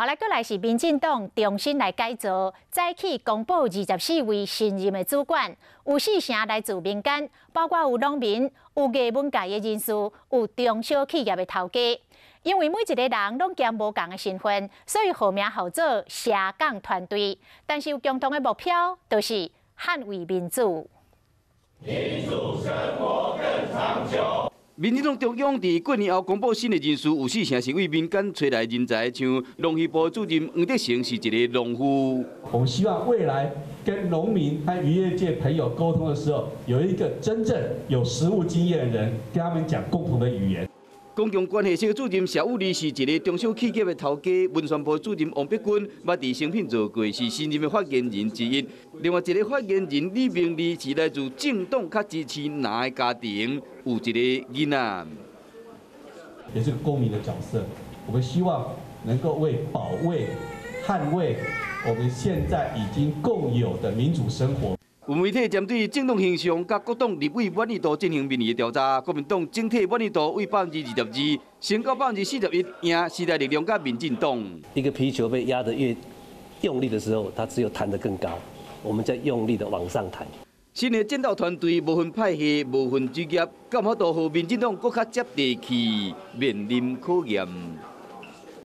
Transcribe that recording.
好來，閣來是民進黨重新來改造，早起公布24位新任的主管，有四成來自民間，包括有農民、有藝文界的人士、有中小企業的頭家。因為每一个人攏兼無仝的身份，所以號名號做斜槓團隊。但是有共同的目標，就是捍衛民主。民主生活更長久。民進黨中央佇過年後公布新的人事，有四成是為民間揣來人才，像農業部主任黃德成是一个農夫。我們希望未來跟農民和漁業界朋友溝通的時候，有一個真正有實務經驗的人，跟他們講共同的語言。公共關係室主任謝宇利是一个中小企業的頭家，文宣部主任王碧君捌佇誠品做過，是新任的發言人之一。另外一个發言人李明利是來自政黨較支持藍的家庭，有一个囡仔。也是個公民的角色，我們希望能夠為保衛、捍衛我們現在已經共有的民主生活。有媒體針對政黨形象佮各黨立委滿意度進行民意調查，國民黨整體滿意度為22%，升到41%，贏時代力量佮民進黨。一個皮球被壓得越用力的時候，它只有彈得更高。我們在用力的往上彈。新的戰鬥團隊無分派系、無分職業，敢有法度予民進黨閣較接地氣，面臨考驗。